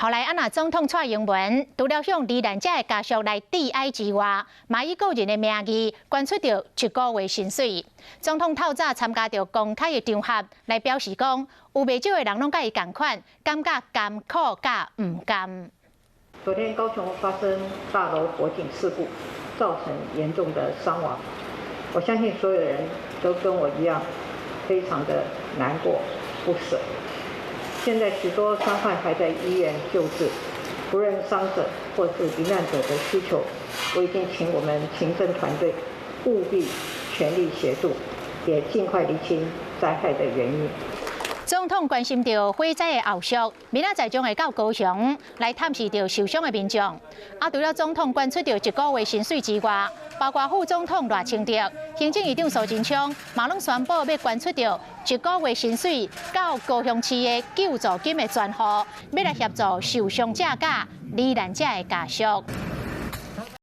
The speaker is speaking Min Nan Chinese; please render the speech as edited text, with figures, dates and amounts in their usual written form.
後來啊，若總統蔡英文除了向罹難者的家屬來致哀之外，嘛以個人的名義捐出著一個月薪水。總統透早參加著公開的場合來表示講，有袂少的人攏佮伊仝款，感覺甘苦佮毋甘。昨天高雄發生大樓火警事故，造成嚴重的傷亡。我相信所有人都跟我一樣，非常的難過不捨。現在許多傷患還在醫院救治，不論傷者或是罹難者的需求，我已經請我們勤政團隊務必全力協助，也盡快釐清災害的原因。總統關心著火災的後續，明仔載將會到高雄來探視著受傷的民眾。啊，除了總統捐出著一個月薪水之外，包括副總統賴清德、行政院長蘇貞昌，嘛攏宣布欲捐出著一個月薪水到高雄市的救助金的專戶，欲來協助受傷者佮罹難者的家屬。